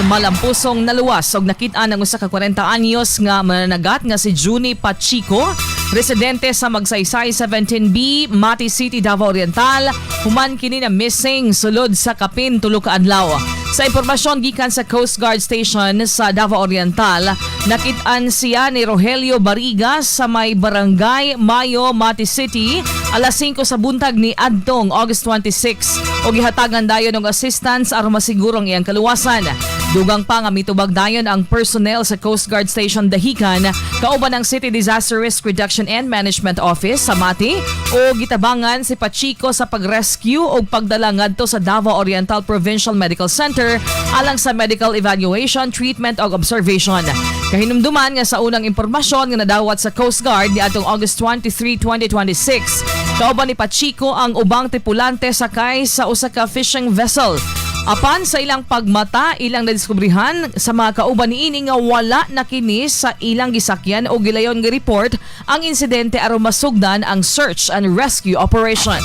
Malampusong naluwas og nakit-an ang usa ka 40 anyos nga mananagat nga si Juni Pachico, residente sa Magsaysay 17B, Mati City, Davao Oriental, human kini na missing sulod sa kapin 3 ka adlaw. Sa impormasyon gikan sa Coast Guard Station sa Davao Oriental, nakit-an siya ni Rogelio Barigas sa may Barangay Mayo, Mati City, alas 5 sa buntag ni adtong August 26 o gihatagan dayon og assistance aron masiguro ang iyang kaluwasan. Dugang pa nga mitubag dayon ang personnel sa Coast Guard Station Dahican kauban ng City Disaster Risk Reduction and Management Office sa Mati o gitabangan si Pachico sa pag-rescue o pagdala ngadto sa Davao Oriental Provincial Medical Center alang sa medical evaluation, treatment o observation. Kahinumduman nga sa unang impormasyon nga nadawat sa Coast Guard niadtong August 23, 2026, kauban ni Pachico ang ubang tripulante sakay sa usa ka fishing vessel. Apan sa ilang pagmata, ilang nadiskubrihan sa mga kauban niini nga wala na kini sa ilang gisakyan o gilayon nga report ang insidente aron masugdan ang search and rescue operation.